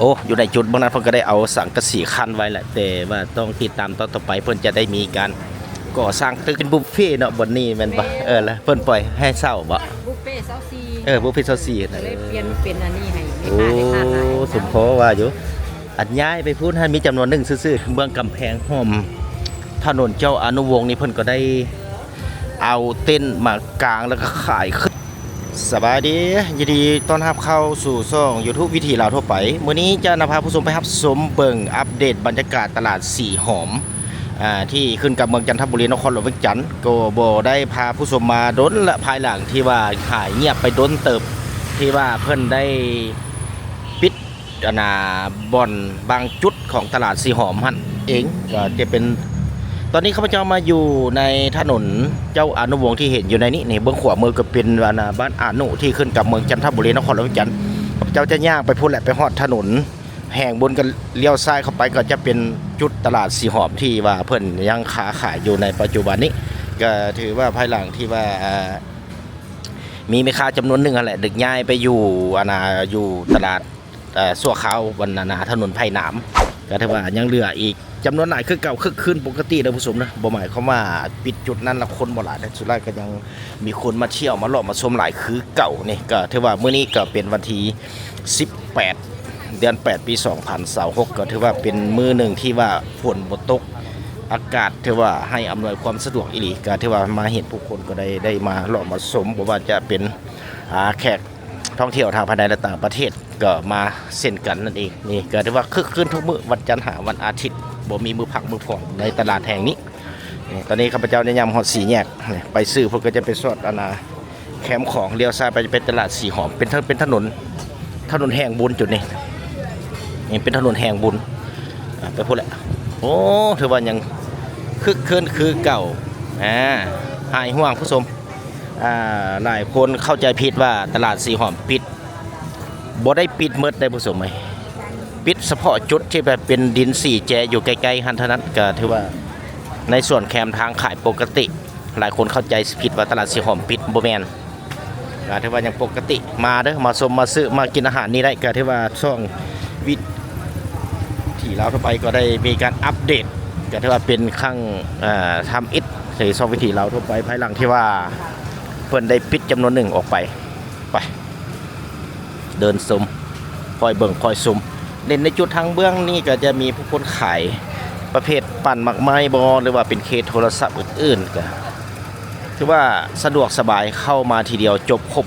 ໂອ້ ຢູ່ໃນຈຸດບ່ອນນັ້ນເພິ່ນກໍໄດ້ເອົາສັງກະສີກັ້ນໄວ້ແຫຼະ ແຕ່ວ່າຕ້ອງຕິດຕາມຕອນຕໍ່ໄປ ເພິ່ນຈະໄດ້ມີການກໍ່ສ້າງຕຶກເປັນບຸບເຟເນາະ ບ່ອນນີ້ແມ່ນບໍ່? ແມ່ນ ເອີ ແລ້ວເພິ່ນປ່ອຍໃຫ້ເຊົ່າບໍ່? ບຸບເຟຊາວສີ່ ເອີ ບຸບເຟຊາວສີ່ ກໍເລີຍປ່ຽນມາເປັນອັນນີ້ໃຫ້ແມ່ຄ້າໄດ້ທານຫຼາຍ. ໂອ້ ສົມພໍວ່າຢູ່ ອັນຍ້າຍໄປພຸ້ນຫັ້ນມີຈຳນວນໜຶ່ງຊື່ໆ ເມືອງກຳແພງ ຮ່ວມຖະໜົນເຈົ້າອະນຸວົງນີ້ ເພິ່ນກໍໄດ້ເອົາເຕັນມາກາງ ແລ້ວກໍຂາຍ ສະບາຍດີ ຍິນດີຕ້ອນຮັບເຂົ້າສູ່ຊ່ອງ YouTube ວິຖີລາວທົ່ວໄປ. ມື້ນີ້ຈະນຳພາຜູ້ຊົມໄປຮັບຊົມເບິ່ງອັບເດດບັນຍາກາດຕະຫຼາດສີຫອມ ອາ ທີ່ຂຶ້ນກັບເມືອງຈັນທະບູລີ ນະຄອນຫຼວງວຽງຈັນ. ກໍບໍ່ໄດ້ພາຜູ້ຊົມມາດົນລະ ພາຍຫຼັງທີ່ວ່າຫາຍງຽບໄປດົນເຕີບ ທີ່ວ່າເພິ່ນໄດ້ປິດ ອັນນ່າ ບ່ອນບາງຈຸດຂອງຕະຫຼາດສີຫອມຫັ້ນເອງ ກໍຈະເປັນ ຕອນນີ້ຂ້າພະເຈົ້າມາຢູ່ໃນຖະໜົນເຈົ້າອະນຸວົງທີ່ເຫັນຢູ່ໃນນີ້ ນີ້ເບື້ອງຂວາມືກໍເປັນ ອັນນ່າ ບ້ານອະນຸ ທີ່ຂຶ້ນກັບເມືອງຈັນທະບູລີ ນະຄອນຫຼວງວຽງຈັນ. ຂ້າພະເຈົ້າຈະຍ່າງໄປພຸ້ນແຫຼະ ໄປຮອດຖະໜົນແຫ່ງບຸນ ກໍລ້ຽວຊ້າຍເຂົ້າໄປ ກໍຈະເປັນຈຸດຕະຫຼາດສີຫອມທີ່ວ່າເພິ່ນຍັງຄ້າຂາຍຢູ່ໃນປັດຈຸບັນນີ້. ກໍຖືວ່າພາຍຫຼັງທີ່ວ່າ ມີແມ່ຄ້າຈຳນວນໜຶ່ງຫັ້ນແຫຼະ ໄດ້ຍ້າຍໄປຢູ່ ອັນນ່າ ຢູ່ຕະຫຼາດ ເອີ ຊົ່ວຄາວ ອັນນ່າ ຖະໜົນໄຜ່ໜາມ ກໍຖືວ່າຍັງເຫຼືອອີກຈຳນວນຫຼາຍຄືເກົ່າ ຄຶກຄື້ນປົກກະຕິເດີຜູ້ຊົມເດີ. ບໍ່ໝາຍຄວາມວ່າປິດຈຸດນັ້ນລະຄົນບໍ່ຫຼາຍເດີ ສຸດທ້າຍກໍຍັງມີຄົນມາທ່ຽວ ມາເລາະມາຊົມຫຼາຍຄືເກົ່າ. ນີ້ກໍຖືວ່າມື້ນີ້ກໍເປັນວັນທີສິບແປດ ເດືອນແປດ ປີສອງພັນຊາວຫົກ ກໍຖືວ່າເປັນມື້ໜຶ່ງທີ່ວ່າຝົນບໍ່ຕົກ ອາກາດຖືວ່າໃຫ້ອຳນວຍຄວາມສະດວກອີ່ຫຼີ ກໍຖືວ່າມາເຫັນຜູ້ຄົນກໍໄດ້ ໄດ້ມາເລາະມາຊົມ ບໍ່ວ່າຈະເປັນ ອາ ແຂກທ່ອງທ່ຽວທາງພາຍໃນ ແລະ ຕ່າງປະເທດ ກໍມາເຊັ່ນກັນນັ້ນເອງ. ນີ້ກໍຖືວ່າຄຶກຄື້ນທຸກມື້ ວັນຈັນຫາວັນອາທິດ ບໍ່ມີມື້ພັກມື້ຜ່ອນໃນຕະຫຼາດແຫ່ງນີ້. ນີ້ ຕອນນີ້ຂ້າພະເຈົ້າໄດ້ຍ່າງຮອດສີ່ແຍກ ນີ້ ໄປຊື່ພຸ້ນກໍຈະໄປຊອດ ອັນນ່າ ແຄມຂອງ ລ້ຽວຊ້າຍໄປ ຈະເປັນຕະຫຼາດສີຫອມ ເປັນ ເປັນຖະໜົນ ຖະໜົນແຫ່ງບຸນຈຸດນີ້ ນີ້ເປັນຖະໜົນແຫ່ງບຸນ ອາ ໄປພຸ້ນແຫຼະ. ໂອ້ ຖືວ່າຍັງຄຶກຄື້ນຄືເກົ່າ ອາ ຫາຍຫ່ວງຜູ້ຊົມ. ອາ ຫຼາຍຄົນເຂົ້າໃຈຜິດວ່າຕະຫຼາດສີຫອມປິດ ບໍ່ໄດ້ປິດໝົດເດ້ຜູ້ຊົມເອີຍ ປິດສະເພາະຈຸດທີ່ແບບເປັນດິນສີແຈຢູ່ໃກ້ໆຫັ້ນເທົ່ານັ້ນ. ກໍຖືວ່າໃນສ່ວນແຄມທາງຂາຍປົກກະຕິ ຫຼາຍຄົນເຂົ້າໃຈຜິດວ່າຕະຫຼາດສີຫອມປິດ ບໍ່ແມ່ນ ກໍຖືວ່າຍັງປົກກະຕິ ມາເດີ ມາຊົມມາຊື້ມາກິນອາຫານນີ້ໄດ້. ກໍຖືວ່າຊ່ອງວິຖີລາວທົ່ວໄປກໍໄດ້ມີການອັບເດດ ກໍຖືວ່າເປັນຄັ້ງ ເອີ ທຳອິດໃນຊ່ອງວິຖີລາວທົ່ວໄປ ພາຍຫຼັງທີ່ວ່າເພິ່ນໄດ້ປິດຈຳນວນໜຶ່ງອອກໄປ. ໄປ ເດີນຊົມ ຄອຍເບິ່ງຄອຍຊົມ. ເດັ່ນໃນຈຸດທາງເບື້ອງນີ້ກໍຈະມີຜູ້ຄົນຂາຍປະເພດປັ່ນໝາກໄມ້ບໍ ຫຼືວ່າເປັນເຄສໂທລະສັບອື່ນໆ ກໍຖືວ່າສະດວກສະບາຍ ເຂົ້າມາທີດຽວຈົບຄົບ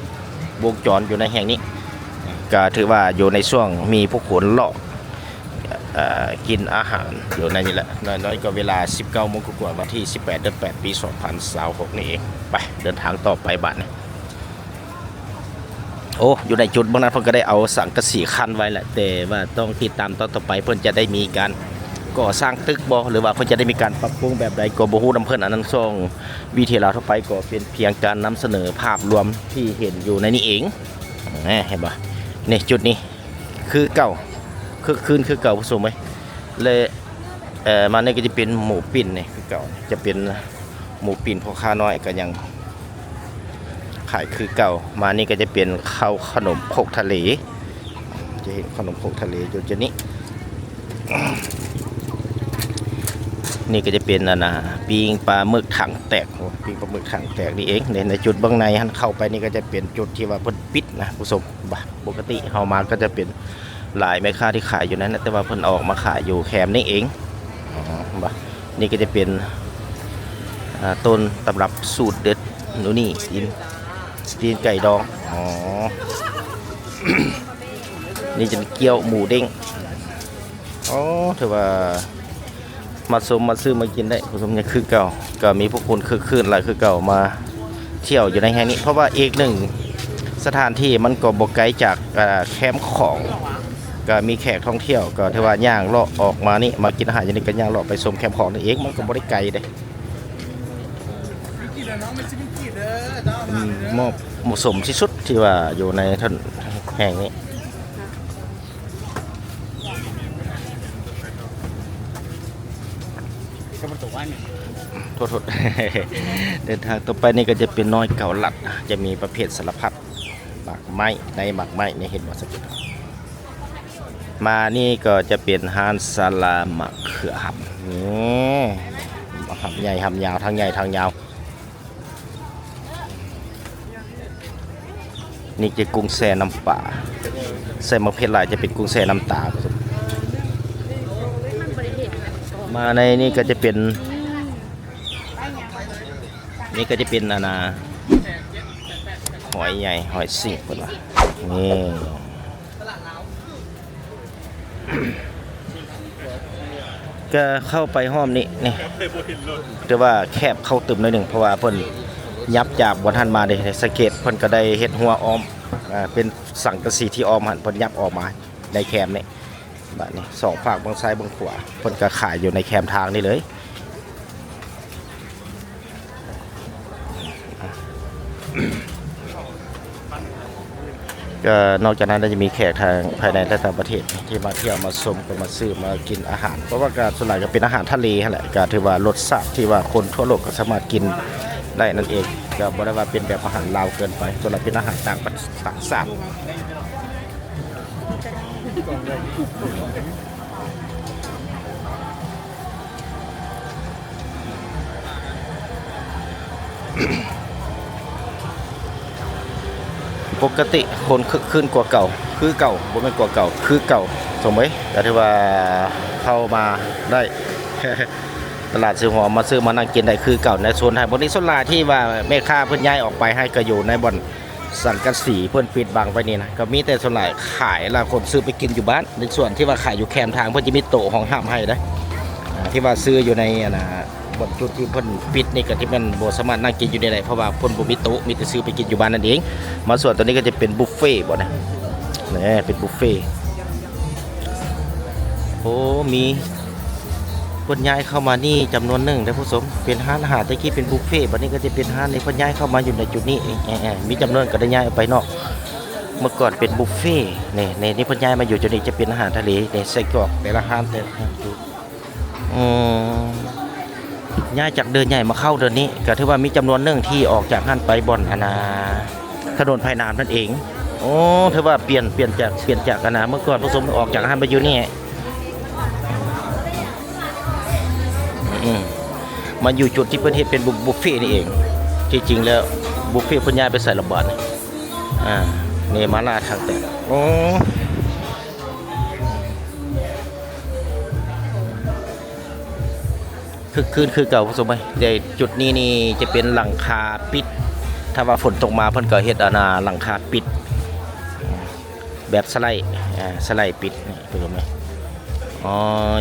ວົງຈອນຢູ່ໃນແຫ່ງນີ້. ກໍຖືວ່າຢູ່ໃນຊ່ວງມີຜູ້ຄົນເລາະ ເອີ ກິນອາຫານຢູ່ໃນນີ້ແຫຼະ ນ້ອຍໆ ກໍເວລາສິບເກົ້າໂມງກວ່າໆ ວັນທີສິບແປດ ເດືອນແປດ ປີສອງພັນຊາວຫົກນີ້ເອງ. ໄປ ເດີນທາງຕໍ່ໄປບາດນີ້. ໂອ້ ຢູ່ໃນຈຸດບ່ອນນັ້ນເພິ່ນກໍໄດ້ເອົາສັງກະສີກັ້ນໄວ້ແຫຼະ ແຕ່ວ່າຕ້ອງຕິດຕາມຕອນຕໍ່ໄປ ເພິ່ນຈະໄດ້ມີການກໍ່ສ້າງຕຶກບໍ່ ຫຼືວ່າເພິ່ນຈະໄດ້ມີການປັບປຸງແບບໃດກໍບໍ່ຮູ້ນຳເພິ່ນ. ອັນນັ້ນຊ່ອງວິຖີລາວທົ່ວໄປກໍເປັນພຽງການນຳສະເໜີພາບລວມທີ່ເຫັນຢູ່ໃນນີ້ເອງ. ແນ່ ເຫັນບໍ່ ນີ້ ຈຸດນີ້ຄືເກົ່າ ຄຶກຄື້ນຄືເກົ່າຜູ້ຊົມເອີຍ ແລະ ເອີ ມານີ້ກໍຈະເປັນໝູປີ້ນນີ້ຄືເກົ່າ ຈະເປັນໝູປີ້ນ ພໍ່ຄ້ານ້ອຍກໍຍັງຂາຍຄືເກົ່າ. ມານີ້ກໍຈະເປັນເຂົ້າຂະໜົມຄົກທະເລ ຈະເຫັນຂະໜົມຄົກທະເລຢູ່ຈຸດນີ້. ນີ້ກໍຈະເປັນ ອັນນ່າ ປີ້ງປາໝຶກຖັງແຕກ ໂອ້ ປີ້ງປາໝຶກຖັງແຕກນີ້ເອງ. ໃນ ໃນຈຸດເບື້ອງໃນຫັ້ນ ເຂົ້າໄປນີ້ກໍຈະເປັນຈຸດທີ່ວ່າເພິ່ນປິດນະຜູ້ຊົມ. ບໍ່ ປົກກະຕິເຮົາມາກໍຈະເປັນ ຫຼາຍແມ່ຄ້າທີ່ຂາຍຢູ່ນັ້ນນະ ແຕ່ວ່າເພິ່ນອອກມາຂາຍຢູ່ແຄມນີ້ເອງ. ອໍ ເຫັນບໍ່ ນີ້ກໍຈະເປັນ ອ່າ ຕົ້ນຕຳລັບສູດເດັດ ນູ່ນີ້ ຕີນ ຕີນໄກ່ດອງ. ອໍ ນີ້ຈະເປັນກ້ຽວໝູເດ້ງ. ອໍ ຖືວ່າ ມາຊົມມາຊື້ມາກິນໄດ້ ຜູ້ຊົມ ຍັງຄືເກົ່າ ກໍມີຜູ້ຄົນຄຶກຄື້ນຫຼາຍຄືເກົ່າ ມາທ່ຽວຢູ່ໃນແຫ່ງນີ້ ເພາະວ່າອີກໜຶ່ງສະຖານທີ່ມັນກໍບໍ່ໄກຈາກ ເອີ ແຄມຂອງ ກໍມີແຂກທ່ອງທ່ຽວ ກໍຖືວ່າຍ່າງເລາະອອກມານີ້ ມາກິນອາຫານຢູ່ນີ້ ກໍຍ່າງເລາະໄປຊົມແຄມຂອງນັ້ນເອງ ມັນກໍບໍ່ໄດ້ໄກເດ້. ອືມ ເໝາະ ເໝາະສົມທີ່ສຸດທີ່ວ່າຢູ່ໃນຖະໜົນແຫ່ງນີ້. ໂທດໆ ເດີນທາງຕໍ່ໄປນີ້ກໍຈະເປັນນ້ອຍເກົາລັດ ຈະມີປະເພດສາລະພັດ ໝາກໄມ້ ໃນໝາກໄມ້ນີ້ ເຫັນບໍ່ສັງເກດ. ມານີ້ກໍຈະເປັນຮ້ານສາລາມະເຂືອຫຳ ນີ້ ຫຳໃຫຍ່ຫຳຍາວ ທັງໃຫຍ່ທັງຍາວ. ນີ້ຈະກຸ້ງແຊ່ນ້ຳປາ ໃສ່ໝາກເຜັດຫຼາຍຈະເປັນກຸ້ງແຊ່ນ້ຳຕາ. ມາໃນນີ້ກໍຈະເປັນ ນີ້ກໍຈະເປັນອັນນ່າ ຫອຍໃຫຍ່ ຫອຍຊິງເພິ່ນວ່າ ນີ້ ກໍເຂົ້າໄປຮ່ອມນີ້ ນີ້ ແຕ່ວ່າແຄບເຂົ້າຕື່ມໜ້ອຍໜຶ່ງ ເພາະວ່າເພິ່ນຫຍັບຈາກບ່ອນຫັ້ນມາເດ້ ສັງເກດເພິ່ນກໍໄດ້ເຮັດຮົ້ວອ້ອມ ເປັນສັງກະສີທີ່ອ້ອມຫັ້ນ ເພິ່ນຫຍັບອອກມາໃນແຄມນີ້. ບາດນີ້ສອງຟາກເບື້ອງຊ້າຍເບື້ອງຂວາ ເພິ່ນກໍຂາຍຢູ່ໃນແຄມທາງນີ້ເລີຍ. ກໍນອກຈາກນັ້ນກໍຈະມີແຂກທາງພາຍໃນ ແລະ ຕ່າງປະເທດທີ່ມາທ່ຽວມາຊົມ ກໍມາຊື້ມາກິນອາຫານ ເພາະວ່າກໍສ່ວນຫຼາຍກໍເປັນອາຫານທະເລຫັ້ນແຫຼະ ກໍຖືວ່າລົດຊາດທີ່ວ່າຄົນທົ່ວໂລກກໍສາມາດກິນໄດ້ນັ້ນເອງ ກໍບໍ່ໄດ້ວ່າເປັນແບບອາຫານລາວເກີນໄປ ສ່ວນຫຼາຍເປັນອາຫານຕ່າງປະ ຕ່າງຊາດ. ປົກກະຕິຄົນຄຶກຄື້ນກວ່າເກົ່າ ຄືເກົ່າ ບໍ່ແມ່ນກວ່າເກົ່າ ຄືເກົ່າ ສົມເອີຍ ກໍຖືວ່າເຂົ້າມາໄດ້ ຕະຫຼາດເຊໂຮມ ມາຊື້ມານັ່ງກິນໄດ້ຄືເກົ່າ ໃນໂຊນທາງພວກນີ້ ສ່ວນຫຼາຍທີ່ວ່າແມ່ຄ້າເພິ່ນຍ້າຍອອກໄປໃຫ້ ກໍຢູ່ໃນບ່ອນ ສັງກະສີເພິ່ນປິດບັງໄວ້ນີ້ນະ ກໍມີແຕ່ສ່ວນຫຼາຍຂາຍ ແລ້ວຄົນຊື້ໄປກິນຢູ່ບ້ານ. ໃນສ່ວນທີ່ວ່າຂາຍຢູ່ແຄມທາງ ເພິ່ນຈະມີໂຕະຮອງຮັບໃຫ້ເດ້ ອ່າ ທີ່ວ່າຊື້ຢູ່ໃນ ອັນນ່າ ບ່ອນຈຸດທີ່ເພິ່ນປິດນີ້ ກໍທີ່ແມ່ນບໍ່ສາມາດນັ່ງກິນຢູ່ນີ້ໄດ້ ເພາະວ່າເພິ່ນບໍ່ມີໂຕະ ມີແຕ່ຊື້ໄປກິນຢູ່ບ້ານນັ້ນເອງ. ມາສ່ວນຕົວນີ້ກໍຈະເປັນບຸບເຟບໍ່ນະ ນີ້ເປັນບຸບເຟ. ໂອ້ ມີ ເພິ່ນຍ້າຍເຂົ້າມານີ້ຈຳນວນໜຶ່ງເດ້ຜູ້ຊົມ ເປັນຮ້ານອາຫານ ແຕ່ກີ້ເປັນບຸບເຟ ບັດນີ້ກໍຈະເປັນຮ້ານນີ້ ເພິ່ນຍ້າຍເຂົ້າມາຢູ່ໃນຈຸດນີ້ ເອີ ມີຈຳນວນກໍໄດ້ຍ້າຍອອກໄປນອກ. ເມື່ອກ່ອນເປັນບຸບເຟ ນີ້ ນີ້ ນີ້ເພິ່ນຍ້າຍມາຢູ່ຈຸດນີ້ ຈະເປັນອາຫານທະເລ ນີ້ ໄສ້ກອກແຕ່ລະຮ້ານ ແຕ່ລະຮ້ານ ອືມ ຍ້າຍຈາກເດີ່ນໃຫຍ່ມາເຂົ້າເດີ່ນນີ້ ກໍຖືວ່າມີຈຳນວນໜຶ່ງທີ່ອອກຈາກຫັ້ນໄປບ່ອນ ອັນນ່າ ຖະໜົນໄຜ່ໜາມນັ້ນເອງ. ໂອ້ ຖືວ່າປ່ຽນ ປ່ຽນຈາກ ປ່ຽນຈາກ ອັນນ່າ ເມື່ອກ່ອນຜູ້ຊົມອອກຈາກຫັ້ນໄປຢູ່ນີ້ ອືມ ມາຢູ່ຈຸດທີ່ເພິ່ນເຮັດເປັນບຸບ ບຸບເຟນີ້ເອງ. ທີ່ຈິງແລ້ວບຸບເຟເພິ່ນຍ້າຍໄປໃສລະບາດນີ້? ອ່າ ນີ້ມາລາທາງແຕກ ໂອ້ ຄຶກຄື້ນຄືເກົ່າຜູ້ຊົມເອີຍ. ແຕ່ຈຸດນີ້ນີ້ຈະເປັນຫຼັງຄາປິດ ຖ້າວ່າຝົນຕົກມາເພິ່ນກໍເຮັດ ອັນນ່າ ຫຼັງຄາປິດ ແບບສະໄລ ອາ ສະໄລປິດນີ້ ເຫັນບໍ່? ອໍ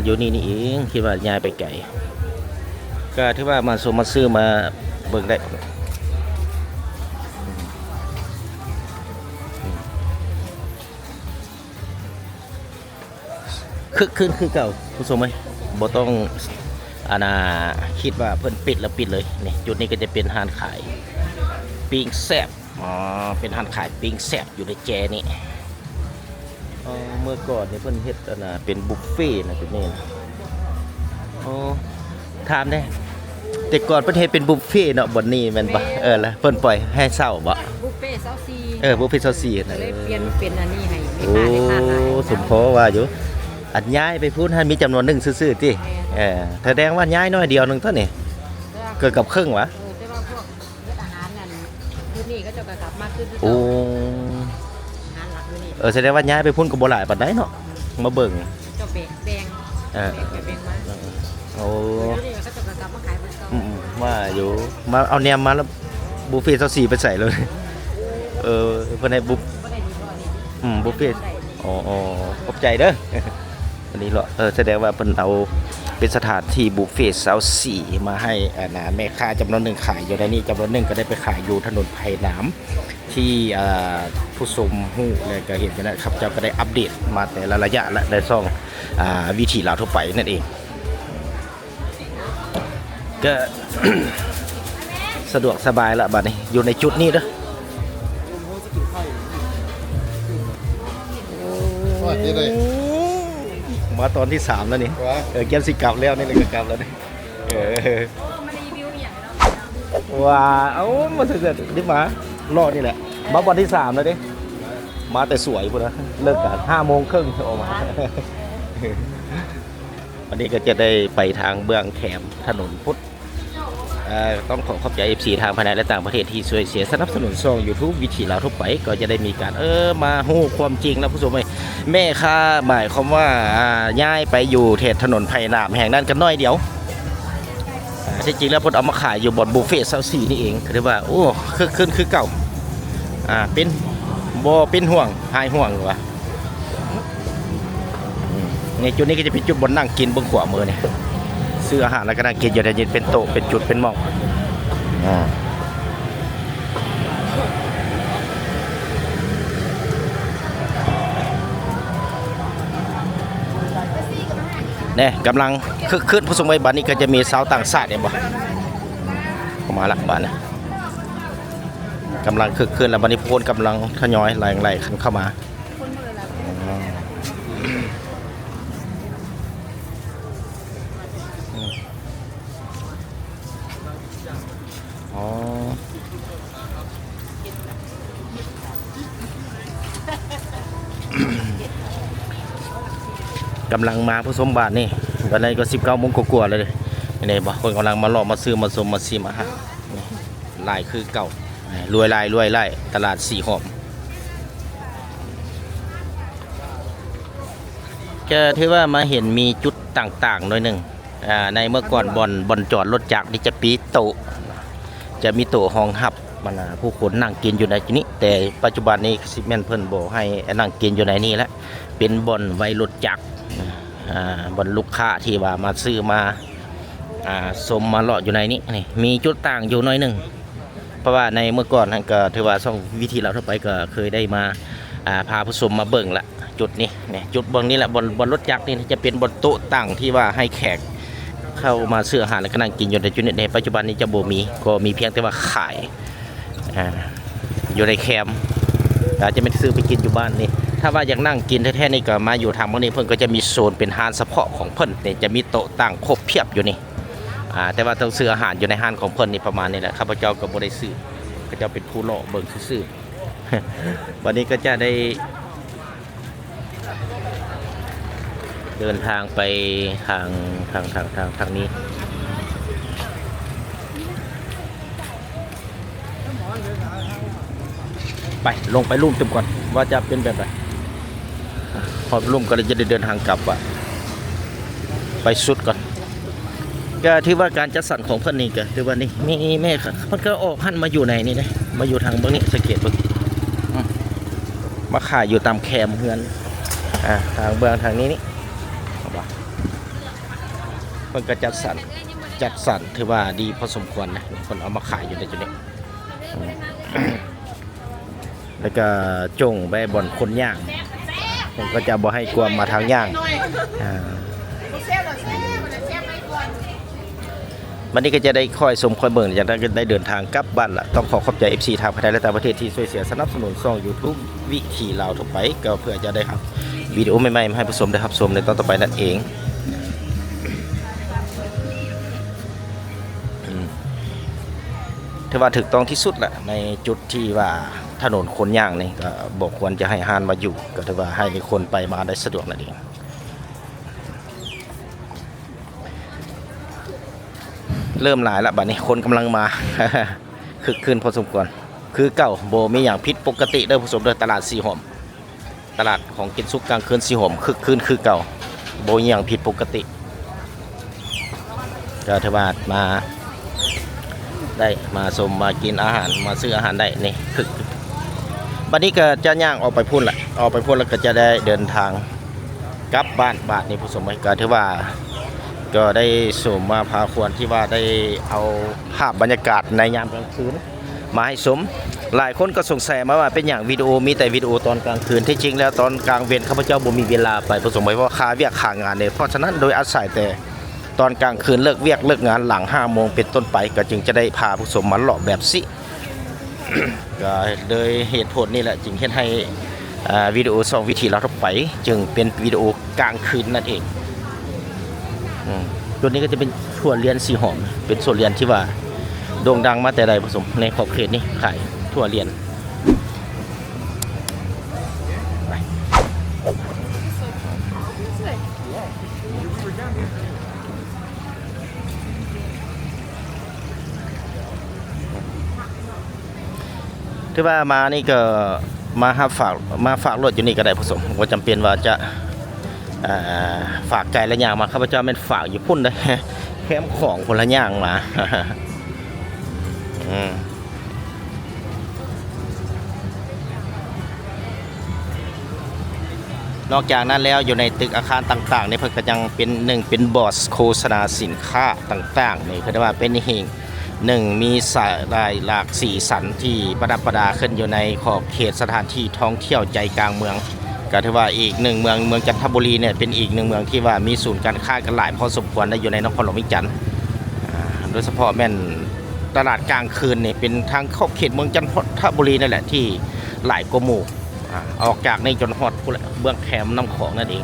ຢູ່ນີ້ນີ້ເອງ ຄິດວ່າຍ້າຍໄປໄກ ກໍຖືວ່າມາຊົມມາຊື້ມາເບິ່ງໄດ້. ຄຶກຄື້ນຄືເກົ່າຜູ້ຊົມເອີຍ ບໍ່ຕ້ອງ ອັນນ່າ ຄິດວ່າເພິ່ນປິດແລ້ວປິດເລີຍ. ນີ້ ຈຸດນີ້ກໍຈະເປັນຮ້ານຂາຍປີ້ງແຊບ ອໍ ເປັນຮ້ານຂາຍປີ້ງແຊບຢູ່ໃນແຈນີ້. ອໍ ເມື່ອກ່ອນນີ້ເພິ່ນເຮັດ ອັນນ່າ ເປັນບຸບເຟນະ ຈຸດນີ້ນະ. ອໍ ຖາມແດ່ ແຕ່ກ່ອນເພິ່ນເຮັດເປັນບຸບເຟເນາະ ບ່ອນນີ້ແມ່ນບໍ່? ແມ່ນ ເອີ ແລ້ວເພິ່ນປ່ອຍໃຫ້ເຊົ່າບໍ່? ບຸບເຟຊາວສີ່ ເອີ ບຸບເຟຊາວສີ່ນະ ກໍເລີຍປ່ຽນເປັນອັນນີ້ໃຫ້ແມ່ຄ້າ ໂອ້ ແມ່ຄ້າຫຼາຍ ສົມພໍວ່າຢູ່. ອັນຍ້າຍໄປພຸ້ນຫັ້ນມີຈຳນວນໜຶ່ງຊື່ໆຕິ? ແມ່ນ ເອີ ສະແດງວ່າຍ້າຍໜ້ອຍດຽວໜຶ່ງຕົວນີ້ ເກືອບກັບເຄິ່ງຫວາ? ເອີ ແຕ່ວ່າພວກ ເຮັດອາຫານນັ້ນ ຢູ່ນີ້ເຂົາເຈົ້າກໍກັບມາຄື ຄື ໂອ້ ເກົ່າ ອາຫານຫຼັກຢູ່ນີ້ ເອີ ສະແດງວ່າຍ້າຍໄປພຸ້ນກໍບໍ່ຫຼາຍປານໃດເນາະ ມາເບິ່ງ ເຈົ້າແບກແບ່ງ ເອີ ແບ່ງໄປແບ່ງມາ ເອີ ໂອ້ ຢູ່ນີ້ເຂົາເຈົ້າກໍກັບມາຂາຍເບິດເກົ່າ ອືມໆ ວ່າຢູ່ ມາເອົາແນມມາແລ້ວ ບຸບເຟຊາວສີ່ໄປໃສເລີຍ? ເອີ ເພິ່ນໃຫ້ບຸບ ບໍ່ໄດ້ດີບໍ່ນີ້ ອືມ ບຸບເຟ ໄດ້ ອໍໆ ຂອບໃຈເດີ. ອັນນີ້ເນາະ ເອີ ສະແດງວ່າເພິ່ນເອົາເປັນສະຖານທີ່ບຸບເຟຊາວສີ່ມາໃຫ້ ອັນນ່າ ແມ່ຄ້າຈຳນວນໜຶ່ງຂາຍຢູ່ໃນນີ້ ຈຳນວນໜຶ່ງກໍໄດ້ໄປຂາຍຢູ່ຖະໜົນໄຜ່ໜາມ ທີ່ ເອີ ຜູ້ຊົມຮູ້ ແລະ ກໍເຫັນຢູ່ນັ້ນ ຂ້າພະເຈົ້າກໍໄດ້ອັບເດດມາແຕ່ລະໄລຍະ ແລະ ໃນຊ່ອງ ອາ ວິຖີລາວທົ່ວໄປນັ້ນເອງ. ກໍ ສະດວກສະບາຍລະບາດນີ້ ຢູ່ໃນຈຸດນີ້ເດີ ໂອ້ຍ ເປັນໄດ ມາຕອນທີສາມແລ້ວນີ້ ຫວາ ເອີ ກຽມຊິກັບແລ້ວນີ້ ແລ້ວກໍກັບແລ້ວນີ້ ເອີ ຫວາ ເອົາ ມາເຖິງນີ້ ມາເລາະນີ້ແຫຼະ ມາບ່ອນທີສາມແລ້ວເດ້. ມາແຕ່ສວຍພຸ້ນນະ ເລີກການຫ້າໂມງເຄິ່ງອອກມາ. ວັນນີ້ກໍຈະໄດ້ໄປທາງເບື້ອງແຄມຖະໜົນພຸດ. ເອີ ຕ້ອງຂໍຂອບໃຈເອັຟຊີທາງພາຍໃນ ແລະ ຕ່າງປະເທດທີ່ຊ່ວຍເຊຍສະໜັບສະໜູນຊ່ອງຢູທູບວິຖີລາວທົ່ວໄປ ກໍຈະໄດ້ມີການ ເອີ ມາຮູ້ຄວາມຈິງແລ້ວຜູ້ຊົມເອີຍ. ແມ່ຄ້າໝາຍຄວາມວ່າ ອາ ຍ້າຍໄປຢູ່ແຖວຖະໜົນໄຜ່ໜາມແຫ່ງນັ້ນກັນໜ້ອຍດຽວ. ອາ ທີ່ຈິງແລ້ວເພິ່ນເອົາມາຂາຍຢູ່ບ່ອນບູເຟຊາວສີ່ນີ້ເອງ ກໍຖືວ່າ ໂອ້ ຄຶກຄື້ນຄືເກົ່າ. ອາ ເປັນ ບໍ່ເປັນຫ່ວງ ຫາຍຫ່ວງວ່າ. ນີ້ ຈຸດນີ້ກໍຈະເປັນຈຸດບ່ອນນັ່ງກິນເບິ່ງຂວາມືນີ້ ຊື້ອາຫານແລ້ວກໍນັ່ງກິນຢູ່ໃນນີ້ ເປັນໂຕະ ເປັນຈຸດ ເປັນໝ່ອງ. ອາ ແນ່ ກຳລັງຄຶກຄື້ນຜູ້ຊົມເອີຍ. ບາດນີ້ກໍຈະມີຊາວຕ່າງຊາດ ເຫັນບໍ່ ເຂົ້າມາລະ ບາດນີ້ກຳລັງຄຶກຄື້ນລະ. ບາດນີ້ຄົນກຳລັງທະຍອຍໄຫຼໆ ເຂົ້າມາ. ອໍ ກຳລັງມາຜູ້ຊົມບາດນີ້. ບາດນີ້ກໍສິບເກົ້າໂມງກວ່າໆແລ້ວເດ້. ເຫັນບໍ່ ຄົນກຳລັງມາເລາະ ມາຊື້ ມາຊົມ ມາຊິມອາຫານ. ນີ້ ຫຼາຍຄືເກົ່າ ລວຍຫຼາຍ ລວຍຫຼາຍ ຕະຫຼາດສີ່ຫ້ອມ. ກໍຖືວ່າມາເຫັນມີຈຸດຕ່າງໆໜ້ອຍໜຶ່ງ. ອາ ໃນເມື່ອກ່ອນ ບ່ອນ ບ່ອນຈອດລົດຈັກນີ້ຈະມີໂຕະ ຈະມີໂຕະຮອງຮັບ ມັນ ອາ ຜູ້ຄົນນັ່ງກິນຢູ່ໃນຈຸດນີ້, ແຕ່ປັດຈຸບັນນີ້ຊິແມ່ນເພິ່ນບໍ່ໃຫ້ນັ່ງກິນຢູ່ໃນນີ້ແລ້ວ, ເປັນບ່ອນໄວ້ລົດຈັກ ອາ ບ່ອນລູກຄ້າທີ່ວ່າມາຊື້ ມາ ອາ ຊົມ ມາເລາະຢູ່ໃນນີ້. ນີ້ ມີຈຸດຕ່າງຢູ່ໜ້ອຍໜຶ່ງ. ເພາະວ່າໃນເມື່ອກ່ອນຫັ້ນກໍຖືວ່າຊ່ອງວິຖີລາວທົ່ວໄປກໍເຄີຍໄດ້ມາ ອາ ພາຜູ້ຊົມມາເບິ່ງລະ ຈຸດນີ້ ນີ້ ຈຸດບ່ອນນີ້ລະ ບ່ອນ ບ່ອນລົດຈັກນີ້ຈະເປັນບ່ອນໂຕະຕັ່ງທີ່ວ່າໃຫ້ແຂກເຂົ້າມາຊື້ອາຫານ ແລ້ວກໍນັ່ງກິນຢູ່ໃນຈຸດນີ້. ໃນປັດຈຸບັນນີ້ຈະບໍ່ມີ ກໍມີພຽງແຕ່ວ່າຂາຍ ອາ ຢູ່ໃນແຄມ ອາດຈະແມ່ນຊື້ໄປກິນຢູ່ບ້ານນີ້. ຖ້າວ່າຢາກນັ່ງກິນແທ້ໆນີ້ກໍມາຢູ່ທາງບ່ອນນີ້ ເພິ່ນກໍຈະມີໂຊນເປັນຮ້ານສະເພາະຂອງເພິ່ນນີ້ ຈະມີໂຕະຕັ່ງຄົບພຽບຢູ່ນີ້. ອາ ແຕ່ວ່າຕ້ອງຊື້ອາຫານຢູ່ໃນຮ້ານຂອງເພິ່ນນີ້ ປະມານນີ້ແຫຼະ. ຂ້າພະເຈົ້າກໍບໍ່ໄດ້ຊື້ ຂ້າພະເຈົ້າເປັນຜູ້ເລາະເບິ່ງຊື່ໆ. ບັດນີ້ກໍຈະໄດ້ເດີນທາງໄປທາງ ທາງ ທາງ ທາງ ທາງນີ້. ໄປ ລົງໄປລຸ່ມຕື່ມກ່ອນ ວ່າຈະເປັນແບບໃດ. ຮອດລຸ່ມກໍເລີຍຈະໄດ້ເດີນທາງກັບ ວ່າໄປສຸດກ່ອນ. ກໍຖືວ່າການຈັດສັນຂອງເພິ່ນນີ້ກໍຖືວ່ານີ້ ມີແມ່ ເພິ່ນກໍອອກຫັ້ນມາຢູ່ໃນນີ້ເດ້ ມາຢູ່ທາງເບື້ອງນີ້ ສັງເກດເບິ່ງ ອືມ ມາຂາຍຢູ່ຕາມແຄມເຮືອນ ອາ ທາງເບື້ອງທາງນີ້ນີ້ ເຫັນບໍ່? ເພິ່ນກໍຈັດສັນ ຈັດສັນຖືວ່າດີພໍສົມຄວນນະ ເພິ່ນເອົາມາຂາຍຢູ່ໃນຈຸດນີ້ ອືມ ແລ້ວກໍຈົ່ງໄວ້ບ່ອນຄົນຍ່າງ ເພິ່ນກໍຈະບໍ່ໃຫ້ກວມມາທາງຍ່າງ ອາ ບັດນີ້ກໍຈະໄດ້ຄ່ອຍຊົມຄ່ອຍເບິ່ງ ຈາກນັ້ນກໍໄດ້ເດີນທາງກັບບ້ານລະ. ຕ້ອງຂໍຂອບໃຈເອັຟຊີທາງພາຍໃນ ແລະ ຕ່າງປະເທດທີ່ຊ່ວຍເຊຍສະໜັບສະໜູນຊ່ອງຢູທູບວິຖີລາວທົ່ວໄປ ກໍເພື່ອຈະໄດ້ຮັບວິດີໂອໃໝ່ໆມາໃຫ້ຜູ້ຊົມໄດ້ຮັບຊົມໃນຕອນຕໍ່ໄປນັ້ນເອງ. ອືມ ຖືວ່າຖືກຕ້ອງທີ່ສຸດລະ ໃນຈຸດທີ່ວ່າຖະໜົນຄົນຍ່າງນີ້ ກໍບໍ່ຄວນຈະໃຫ້ຮ້ານມາຢູ່ ກໍຖືວ່າໃຫ້ຄົນໄປມາໄດ້ສະດວກນັ້ນເອງ. ເລີ່ມຫຼາຍລະ ບັດນີ້ຄົນກຳລັງມາ ຄຶກຄື້ນພໍສົມຄວນ ຄືເກົ່າ ບໍ່ມີຫຍັງຜິດປົກກະຕິເດີຜູ້ຊົມເດີ. ຕະຫຼາດສີ່ຫ້ອມ ຕະຫຼາດຂອງກິນສຸກກາງຄືນສີ່ຫ້ອມ ຄຶກຄື້ນຄືເກົ່າ ບໍ່ມີຫຍັງຜິດປົກກະຕິ. ກໍຖືວ່າມາໄດ້ ມາຊົມ ມາກິນອາຫານ ມາຊື້ອາຫານໄດ້ນີ້ ຄຶກ. ບັດນີ້ກໍຈະຍ່າງອອກໄປພຸ້ນລະ ອອກໄປພຸ້ນແລ້ວກໍຈະໄດ້ເດີນທາງກັບບ້ານບາດນີ້ຜູ້ຊົມເອີຍ. ກໍຖືວ່າກໍໄດ້ຊົມມາພາຄວນທີ່ວ່າໄດ້ເອົາພາບບັນຍາກາດໃນຍາມກາງຄືນ ມາໃຫ້ຊົມ. ຫຼາຍຄົນກໍສົງໄສມາວ່າເປັນຫຍັງວິດີໂອມີແຕ່ວິດີໂອຕອນກາງຄືນ. ທີ່ຈິງແລ້ວຕອນກາງເວັນຂ້າພະເຈົ້າບໍ່ມີເວລາໄປຜູ້ຊົມເອີຍ ເພາະວ່າຄາວຽກຄາງານເດ້. ເພາະສະນັ້ນໂດຍອາໄສແຕ່ຕອນກາງຄືນ ເລີກວຽກເລີກງານຫຼັງຫ້າໂມງເປັນຕົ້ນໄປ ກໍຈຶ່ງຈະໄດ້ພາຜູ້ຊົມມາເລາະແບບຊີ້. ກໍໂດຍເຫດຜົນນີ້ແຫຼະ ຈຶ່ງເຮັດໃຫ້ ອາ ວິດີໂອຊ່ອງວິຖີລາວທົ່ວໄປ ຈຶ່ງເປັນວິດີໂອກາງຄືນນັ້ນເອງ. ອືມ ໂຕນີ້ກໍຈະເປັນຖົ່ວລຽນສີຫອມ ເປັນຖົ່ວລຽນທີ່ວ່າໂດ່ງດັງມາແຕ່ໃດຜູ້ຊົມ ໃນຂອບເຂດນີ້ຂາຍຖົ່ວລຽນ. ຖືວ່າມານີ້ກໍມາຮັບຝາກ ມາຝາກລົດຢູ່ນີ້ກໍໄດ້ ຜູ້ຊົມ ບໍ່ຈຳເປັນວ່າຈະ ອ່າ ຝາກໄກ ແລະ ຍ່າງມາ. ຂ້າພະເຈົ້າແມ່ນຝາກຢູ່ພຸ້ນເດ້ ແຄມຂອງພຸ້ນລະ ຍ່າງມາ ອືມ. ນອກຈາກນັ້ນແລ້ວ ຢູ່ໃນຕຶກອາຄານຕ່າງໆນີ້ ເພິ່ນກໍຍັງເປັນ ໜຶ່ງເປັນບອດໂຄສະນາສິນຄ້າຕ່າງໆນີ້ ເພິ່ນວ່າເປັນອີກໜຶ່ງ ມີສາລາຍຫຼາກສີສັນທີ່ປະດັບປະດາຂຶ້ນຢູ່ໃນຂອບເຂດສະຖານທີ່ທ່ອງທ່ຽວໃຈກາງເມືອງ. ກໍຖືວ່າອີກໜຶ່ງເມືອງ ເມືອງຈັນທະບູລີນີ້ເປັນອີກໜຶ່ງເມືອງທີ່ວ່າມີສູນການຄ້າກັນຫຼາຍພໍສົມຄວນ ແລະ ຢູ່ໃນນະຄອນຫຼວງວຽງຈັນ ໂດຍສະເພາະແມ່ນຕະຫຼາດກາງຄືນນີ້ ເປັນທາງຂອບເຂດເມືອງຈັນທະບູລີນັ້ນແຫຼະທີ່ຫຼາຍກວ່າໝູ່ ອາ ອອກຈາກນີ້ຈົນຮອດພຸ້ນແຫຼະ ເບື້ອງແຄມນ້ຳຂອງນັ້ນເອງ.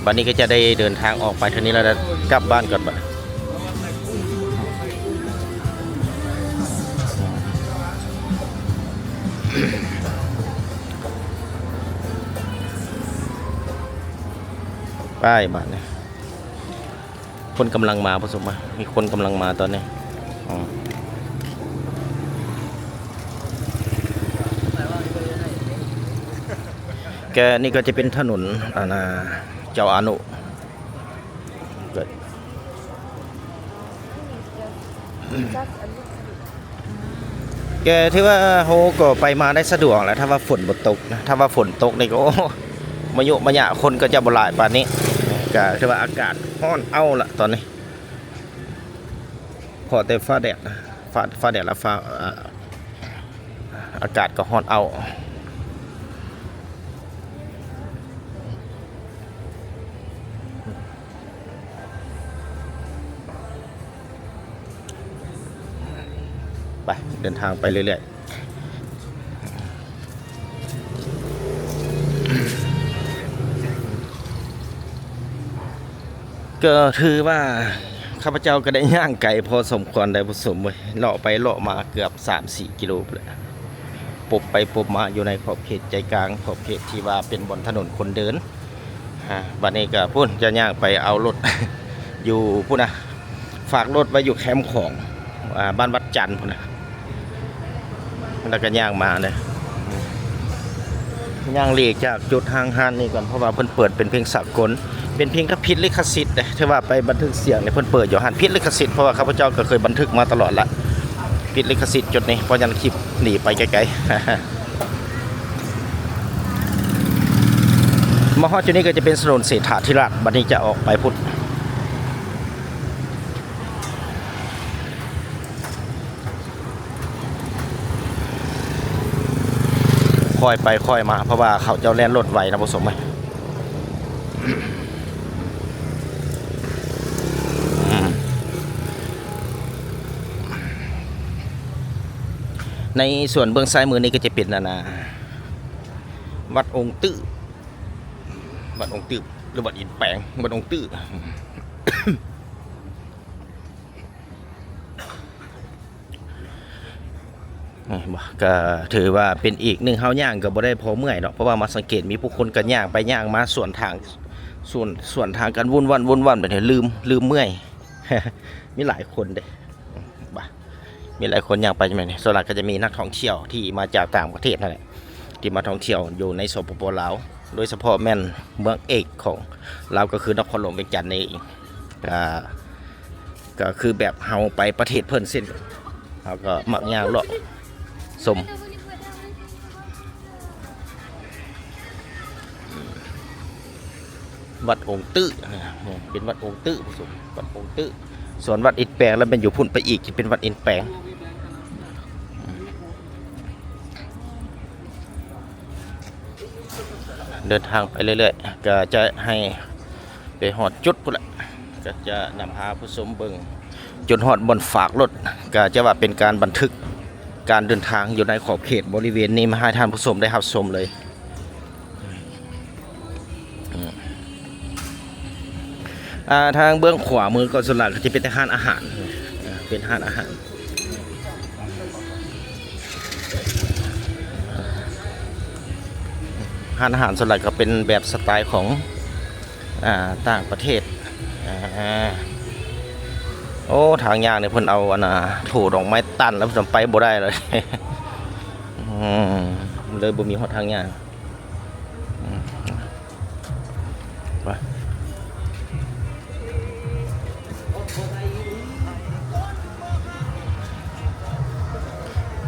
ບັດນີ້ກໍຈະໄດ້ເດີນທາງອອກໄປເທົ່ານີ້ແລ້ວ ກັບບ້ານກ່ອນບັດ. ໄປບາດນີ້ ຄົນກຳລັງມາ ປະສົບມາ ມີຄົນກຳລັງມາຕອນນີ້. ອໍ ແກ ນີ້ກໍຈະເປັນຖະໜົນ ອັນນ່າ ເຈົ້າອານຸ ກໍຖືວ່າເຮົາກໍໄປມາໄດ້ສະດວກແຫຼະ ຖ້າວ່າຝົນບໍ່ຕົກນະ. ຖ້າວ່າຝົນຕົກນີ້ກໍ ໂອ້ ມະຍຸມະຍະ ຄົນກໍຈະບໍ່ຫຼາຍປານນີ້. ກໍຖືວ່າອາກາດຮ້ອນເອົ້າລະຕອນນີ້ ພໍແຕ່ຟ້າແດດ ຟ້າ ຟ້າແດດລະຟ້າ ອາ ອາກາດກໍຮ້ອນເອົ້າ. ໄປ ເດີນທາງໄປເລື້ອຍໆ. ກໍຖືວ່າຂ້າພະເຈົ້າກໍໄດ້ຍ່າງໄກພໍສົມຄວນໄດ໋ ຜູ້ຊົມເອີຍ ເລາະໄປເລາະມາເກືອບສາມສີ່ກິໂລພຸ້ນແຫຼະ ປົບໄປປົບມາຢູ່ໃນຂອບເຂດໃຈກາງ ຂອບເຂດທີ່ວ່າເປັນບ່ອນຖະໜົນຄົນເດີນ. ອາ ບັດນີ້ກໍພຸ້ນ ຈະຍ່າງໄປເອົາລົດຢູ່ພຸ້ນນະ ຝາກລົດໄວ້ຢູ່ແຄມຂອງ ອາ ບ້ານວັດຈັນພຸ້ນນະ ແລ້ວກໍຍ່າງມາເລີຍ ຍ່າງຫຼີກຈາກຈຸດຫ້າງຮ້ານນີ້ກ່ອນ ເພາະວ່າເພິ່ນເປີດເປັນເພງສາກົນ ເປັນເພງທີ່ຜິດລິຂະສິດເດ້. ຖືວ່າໄປບັນທຶກສຽງນີ້ເພິ່ນເປີດຢູ່ຫັ້ນ ຜິດລິຂະສິດ ເພາະວ່າຂ້າພະເຈົ້າກໍເຄີຍບັນທຶກມາຕະຫຼອດລະ ຜິດລິຂະສິດຈຸດນີ້ ເພາະນັ້ນຄລິບໜີໄປໄກໆ. ມາຮອດຈຸດນີ້ກໍຈະເປັນຖະໜົນເສດຖາທິລາດ ບັດນີ້ຈະອອກໄປພຸ້ນ ຄ່ອຍໄປຄ່ອຍມາ ເພາະວ່າເຂົາເຈົ້າແລ່ນລົດໄວນະ ຜູ້ຊົມເອີຍ. ໃນສ່ວນເບື້ອງຊ້າຍມືນີ້ກໍຈະເປັນ ອັນນ່າ ວັດອົງຕື້ ວັດອົງຕື້ ຫຼື ວັດອິນແປງ ວັດອົງຕື້ ເຫັນບໍ່ ກໍຖືວ່າເປັນອີກໜຶ່ງ ເຮົາຍ່າງກໍບໍ່ໄດ້ພໍເມື່ອຍດອກ ເພາະວ່າມາສັງເກດມີຜູ້ຄົນກໍຍ່າງໄປຍ່າງມາສວນທາງ ສວນ ສວນທາງກັນວຸ່ນວານ ວຸ່ນວານ ແບບນີ້ ລືມ ລືມເມື່ອຍ ມີຫຼາຍຄົນເດ້ ບາ ມີຫຼາຍຄົນຍ່າງໄປແມ່ນ ສ່ວນຫຼາຍກໍຈະມີນັກທ່ອງທ່ຽວທີ່ມາຈາກຕ່າງປະເທດນັ້ນແຫຼະ ທີ່ມາທ່ອງທ່ຽວຢູ່ໃນ ສປປ ລາວ ໂດຍສະເພາະແມ່ນເມືອງເອກຂອງລາວ ກໍຄືນະຄອນຫຼວງວຽງຈັນນີ້ເອງ ກໍ ກໍຄືແບບເຮົາໄປປະເທດເພິ່ນເຊັ່ນກັນ ເຮົາກໍມັກຍ່າງເລາະຊົມ ວັດອົງຕື້ ເປັນວັດອົງຕື້ ຜູ້ຊົມ ວັດອົງຕື້ ສ່ວນວັດອິນແປງລະແມ່ນຢູ່ພຸ້ນໄປອີກ ຈະເປັນວັດອິນແປງ. ເດີນທາງໄປເລື້ອຍໆ ກໍຈະໃຫ້ໄປຮອດຈຸດພຸ້ນລະ ກໍຈະນຳພາຜູ້ຊົມເບິ່ງຈົນຮອດບ່ອນຝາກລົດ ກໍຈະວ່າເປັນການບັນທຶກການເດີນທາງຢູ່ໃນຂອບເຂດບໍລິເວນນີ້ ມາໃຫ້ທ່ານຜູ້ຊົມໄດ້ຮັບຊົມເລີຍ. ອ່າ ທາງເບື້ອງຂວາມືກໍສ່ວນຫຼາຍກໍຈະເປັນແຕ່ຮ້ານອາຫານ ເປັນຮ້ານອາຫານ ເ ຮ້ານອາຫານສ່ວນຫຼາຍກໍເປັນແບບສະໄຕຂອງ ອ່າ ຕ່າງປະເທດ. ອ່າ ໂອ້ ທາງຍ່າງນີ້ເພິ່ນເອົາອັນນ່າ ໂຖດອກໄມ້ຕັນແລ້ວ ໄປບໍ່ໄດ້ເລີຍ. ອືມ ເລີຍບໍ່ມີຮອດທາງຍ່າງ. ອືມ ໄປ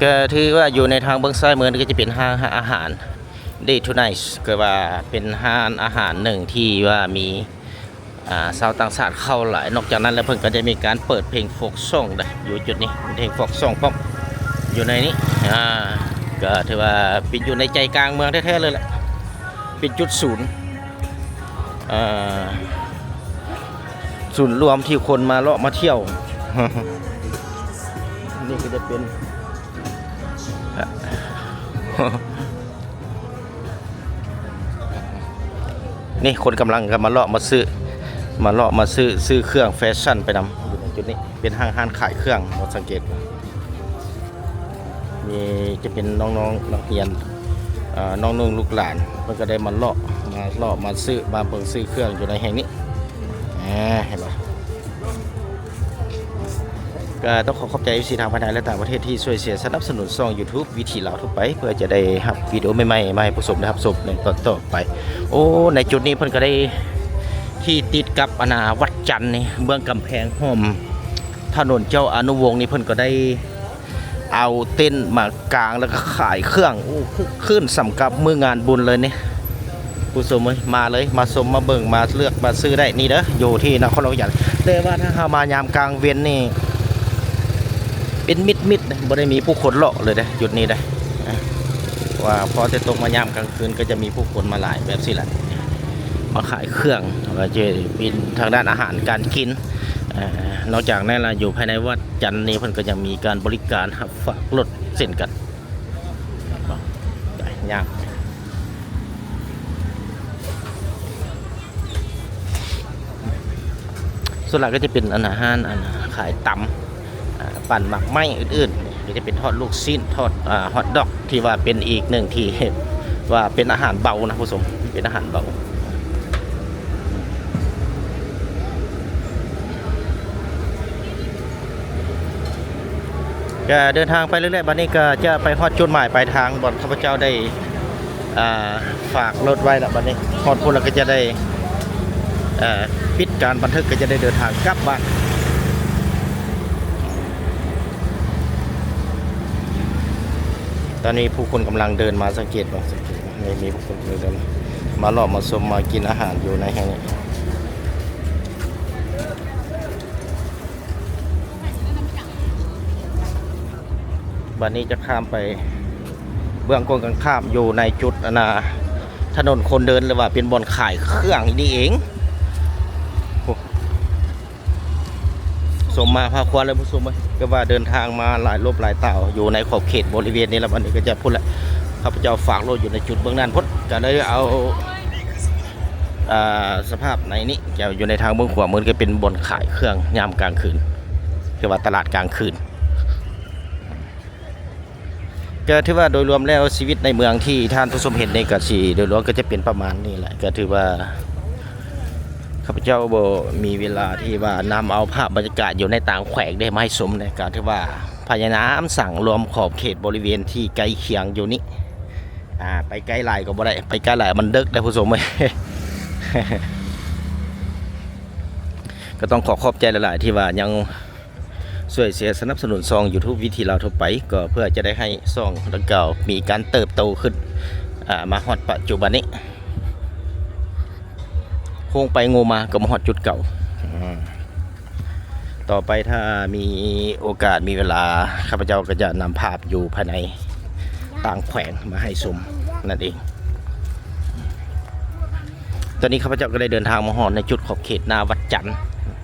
ກໍຖືວ່າຢູ່ໃນທາງເບື້ອງຊ້າຍມືນີ້ກໍຈະເປັນຮ້ານອາຫານ Day to Night ກໍວ່າເປັນຮ້ານອາຫານໜຶ່ງທີ່ວ່າມີ ອ່າ ຊາວຕ່າງຊາດເຂົ້າຫຼາຍ. ນອກຈາກນັ້ນແລ້ວ ເພິ່ນກໍຈະມີການເປີດເພງໂຟກຊອງໄດ້ ຢູ່ຈຸດນີ້ ເພງໂຟກຊອງພ້ອມ ຢູ່ໃນນີ້. ອ່າ ກໍຖືວ່າເປັນຢູ່ໃນໃຈກາງເມືອງແທ້ໆເລີຍແຫຼະ ເປັນຈຸດສູນ ເອີ ສູນລວມທີ່ຄົນມາເລາະມາທ່ຽວ. ນີ້ກໍຈະເປັນ ນີ້ຄົນກຳລັງກໍມາເລາະມາຊື້ ມາເລາະມາຊື້ ຊື້ເຄື່ອງແຟຊັ່ນໄປນຳ. ຢູ່ໃນຈຸດນີ້ເປັນຫ້າງຮ້ານຂາຍເຄື່ອງ ເຮົາສັງເກດ ມີ ຈະເປັນນ້ອງໆນັກຮຽນ ເອີ ນ້ອງໆລູກຫຼານ ເພິ່ນກໍໄດ້ມາເລາະ ມາເລາະມາຊື້ ມາເບິ່ງຊື້ເຄື່ອງຢູ່ໃນແຫ່ງນີ້. ອາ ເຫັນບໍ່? ກໍຕ້ອງຂໍຂອບໃຈເອັຟຊີທາງພາຍໃນ ແລະ ຕ່າງປະເທດທີ່ຊ່ວຍເຊຍສະໜັບສະໜູນຊ່ອງຢູທູບວິຖີລາວທົ່ວໄປ ເພື່ອຈະໄດ້ຮັບວິດີໂອໃໝ່ໆມາໃຫ້ຜູ້ຊົມໄດ້ຮັບຊົມໃນຕອນຕໍ່ໄປ. ໂອ້ ໃນຈຸດນີ້ເພິ່ນກໍໄດ້ ທີ່ຕິດກັບອັນນ່າວັດຈັນນີ້ ເບື້ອງກຳແພງຫ້ອມຖະໜົນເຈົ້າອະນຸວົງນີ້ ເພິ່ນກໍໄດ້ ເອົາເຕັນມາກາງ ແລ້ວກໍຂາຍເຄື່ອງ. ໂອ້ ຄຶກຄື້ນສ່ຳກັບມື້ງານບຸນເລີຍນີ້ ຜູ້ຊົມເອີຍ. ມາເລີຍ ມາຊົມ ມາເບິ່ງ ມາເລືອກ ມາຊື້ໄດ້. ນີ້ເດີ ຢູ່ທີ່ນະຄອນຫຼວງວຽງຈັນ. ແຕ່ວ່າຖ້າເຮົາມາຍາມກາງເວັນນີ້ ເປັນມິດໆເດ້ ບໍ່ໄດ້ມີຜູ້ຄົນເລາະເລີຍເດ້ ຈຸດນີ້ເດ້. ອ່າ ວ່າພໍແຕ່ຕົກມາຍາມກາງຄືນ ກໍຈະມີຜູ້ຄົນມາຫຼາຍແບບຊີ້ແຫຼະ ມາຂາຍເຄື່ອງ ວ່າຈະເປັນທາງດ້ານອາຫານການກິນ. ເອີ ນອກຈາກນັ້ນລະ ຢູ່ພາຍໃນວັດຈັນນີ້ ເພິ່ນກໍຍັງມີການບໍລິການຮັບຝາກລົດເຊັ່ນກັນ. ໄປ ຍ່າງ ສ່ວນຫຼາຍກໍຈະເປັນອັນ ຮ້ານ ອັນ ຂາຍຕຳ ອ່າ ປັ່ນໝາກໄມ້ອື່ນໆ ກໍຈະເປັນທອດລູກຊີ້ນ ທອດ ອ່າ ຮອດດອກ ທີ່ວ່າເປັນອີກໜຶ່ງທີ່ເຮັດວ່າເປັນອາຫານເບົານະຜູ້ຊົມ ເປັນອາຫານເບົາ. ກໍເດີນທາງໄປເລື້ອຍໆ ບັດນີ້ກໍຈະໄປຮອດຈຸດໝາຍປາຍທາງ ບ່ອນຂ້າພະເຈົ້າໄດ້ ອ່າ ຝາກລົດໄວ້ລະ. ບັດນີ້ຮອດພຸ້ນລະກໍຈະໄດ້ ເອີ ປິດການບັນທຶກ ກໍຈະໄດ້ເດີນທາງກັບບ້ານ. ຕອນນີ້ຜູ້ຄົນກຳລັງເດີນມາ ສັງເກດເບິ່ງ ສັງເກດເບິ່ງ ມີຜູ້ຄົນເດີນມາເລາະມາຊົມ ມາກິນອາຫານຢູ່ໃນແຫ່ງນີ້. ບັດນີ້ຈະຂ້າມໄປເບື້ອງກົງກັນຂ້າມ ຢູ່ໃນຈຸດ ອັນນ່າ ຖະໜົນຄົນເດີນ ຫຼືວ່າເປັນບ່ອນຂາຍເຄື່ອງນີ້ເອງ. ໂອ້ ສົມມາພາຄວນເລີຍຜູ້ຊົມເອີຍ ກໍວ່າເດີນທາງມາຫຼາຍລົບຫຼາຍຕ່າວ ຢູ່ໃນຂອບເຂດບໍລິເວນນີ້ລະ. ບັດນີ້ກໍຈະພຸ້ນລະ ຂ້າພະເຈົ້າຝາກລົດຢູ່ໃນຈຸດເບື້ອງນັ້ນພຸ້ນ ກໍເລີຍເອົາ ອ່າ ສະພາບໃນນີ້ ຈະຢູ່ໃນທາງເບື້ອງຂວາມື ກໍເປັນບ່ອນຂາຍເຄື່ອງຍາມກາງຄືນ ຄືວ່າຕະຫຼາດກາງຄືນ. ກໍຖືວ່າໂດຍລວມແລ້ວ ຊີວິດໃນເມືອງທີ່ທ່ານຜູ້ຊົມເຫັນນີ້ ກໍຊິໂດຍລວມກໍຈະເປັນປະມານນີ້ແຫຼະ. ກໍຖືວ່າຂ້າພະເຈົ້າບໍ່ມີເວລາທີ່ວ່ານຳເອົາພາບບັນຍາກາດຢູ່ໃນຕ່າງແຂວງເດ້ມາໃຫ້ຊົມເດ້ ກໍຖືວ່າພະຍາຍາມສັງລວມຂອບເຂດບໍລິເວນທີ່ໃກ້ຄຽງຢູ່ນີ້. ອ່າ ໄປໄກຫຼາຍກໍບໍ່ໄດ້ ໄປໄກຫຼາຍມັນເດິກເດ້ຜູ້ຊົມເອີຍ. ກໍຕ້ອງຂໍຂອບໃຈຫຼາຍໆ ທີ່ວ່າຍັງ ຊ່ວຍເຊຍສະໜັບສະໜູນຊ່ອງຢູທູບວິຖີລາວທົ່ວໄປ ກໍເພື່ອຈະໄດ້ໃຫ້ຊ່ອງດັ່ງກ່າວມີການເຕີບໂຕຂຶ້ນ ອ່າ ມາຮອດປັດຈຸບັນນີ້ ໂຄ້ງໄປໂງມາກໍມາຮອດຈຸດເກົ່າ. ອືມ ຕໍ່ໄປຖ້າມີໂອກາດມີເວລາ ຂ້າພະເຈົ້າກໍຈະນຳພາບຢູ່ພາຍໃນຕ່າງແຂວງມາໃຫ້ຊົມນັ້ນເອງ. ຕອນນີ້ຂ້າພະເຈົ້າກໍໄດ້ເດີນທາງມາຮອດໃນຈຸດຂອບເຂດໜ້າວັດຈັນ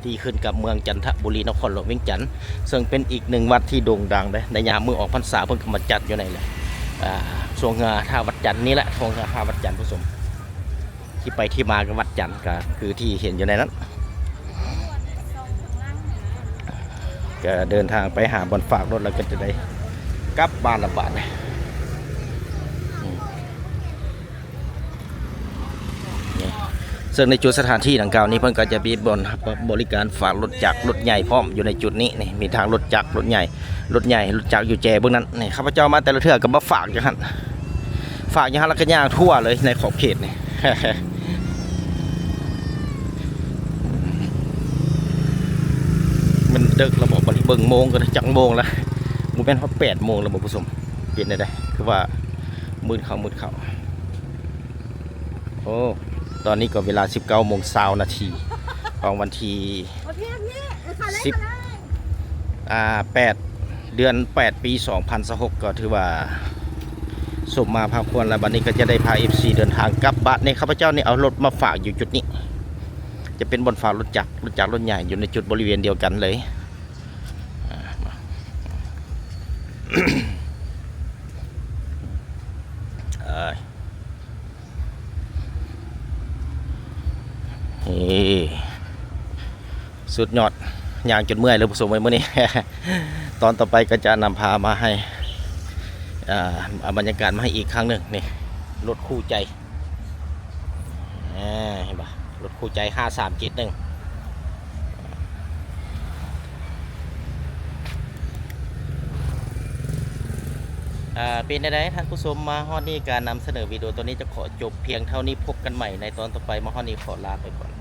ທີ່ຂຶ້ນກັບເມືອງຈັນທະບູລີ ນະຄອນຫຼວງວຽງຈັນ ເຊິ່ງເປັນອີກໜຶ່ງວັດທີ່ໂດ່ງດັງເດ້ ໃນຍາມມື້ອອກພັນສາເພິ່ນກໍມາຈັດຢູ່ໃນ ອ່າ ຊ່ວງເຮືອທ່າວັດຈັນນີ້ແຫຼະ ຊ່ວງເຮືອທ່າວັດຈັນຜູ້ຊົມ ທີ່ໄປທີ່ມາກັບວັດຈັນກໍຄືທີ່ເຫັນຢູ່ໃນນັ້ນ. ກໍເດີນທາງໄປຫາບ່ອນຝາກລົດ ແລ້ວກໍຈະໄດ້ກັບບ້ານລະບາດນີ້. ອືມ. ເຊິ່ງໃນຈຸດສະຖານທີ່ດັ່ງກ່າວນີ້ ເພິ່ນກໍຈະມີບ່ອນຮັບບໍລິການຝາກລົດຈັກລົດໃຫຍ່ພ້ອມ ຢູ່ໃນຈຸດນີ້ນີ້ ມີທັງລົດຈັກລົດໃຫຍ່ ລົດໃຫຍ່ລົດຈັກຢູ່ແຈເບື້ອງນັ້ນນີ້. ຂ້າພະເຈົ້າມາແຕ່ລະເທື່ອກໍມາຝາກຢູ່ຫັ້ນ ຝາກຢູ່ຫັ້ນ ແລ້ວກໍຍ່າງທົ່ວເລີຍໃນຂອບເຂດນີ້. ມັນເດິກແລ້ວບໍ? ບັດນີ້ເບິ່ງໂມງກ່ອນ ຈັກໂມງແລ້ວ? ບໍ່ແມ່ນຮອດແປດໂມງແລ້ວບໍຜູ້ຊົມ? ເປັນແນວໃດ ຄືວ່າມືດເຂົ້າມືດເຂົ້າ. ໂອ້ ຕອນນີ້ກໍເວລາສິບເກົ້າໂມງຊາວນາທີ ຂອງວັນທີສິບ ອ່າ ແປດ ເດືອນແປດ ປີສອງພັນຊາວຫົກ ກໍຖືວ່າສົມມາພາຄວນແລ້ວ. ບັດນີ້ກໍຈະໄດ້ພາເອັຟຊີເດີນທາງກັບບ້ານ. ນີ້ ຂ້າພະເຈົ້ານີ້ເອົາລົດມາຝາກຢູ່ຈຸດນີ້ ຈະເປັນບ່ອນຝາກລົດຈັກ ລົດຈັກລົດໃຫຍ່ ຢູ່ໃນຈຸດບໍລິເວນດຽວກັນເລີຍ. ອ່າ ມາ ເອີຍ ເອີ ສຸດຍອດ ຍ່າງຈົນເມື່ອຍເລີຍຜູ້ຊົມເອີຍມື້ນີ້. ຕອນຕໍ່ໄປກໍຈະນຳພາມາໃຫ້ ອ່າ ເອົາບັນຍາກາດມາໃຫ້ອີກຄັ້ງໜຶ່ງ. ນີ້ ລົດຄູ່ໃຈ ເຫັນບໍ່? ລົດຄູ່ໃຈ ຫ້າສາມເຈັດໜຶ່ງ. ເປັນແນວໃດທ່ານຜູ້ຊົມ? ມາຮອດນີ້ ການນຳສະເໜີວິດີໂອຕອນນີ້ຈະຂໍຈົບພຽງເທົ່ານີ້. ພົບກັນໃໝ່ໃນຕອນຕໍ່ໄປ. ມາຮອດນີ້ຂໍລາໄປກ່ອນ.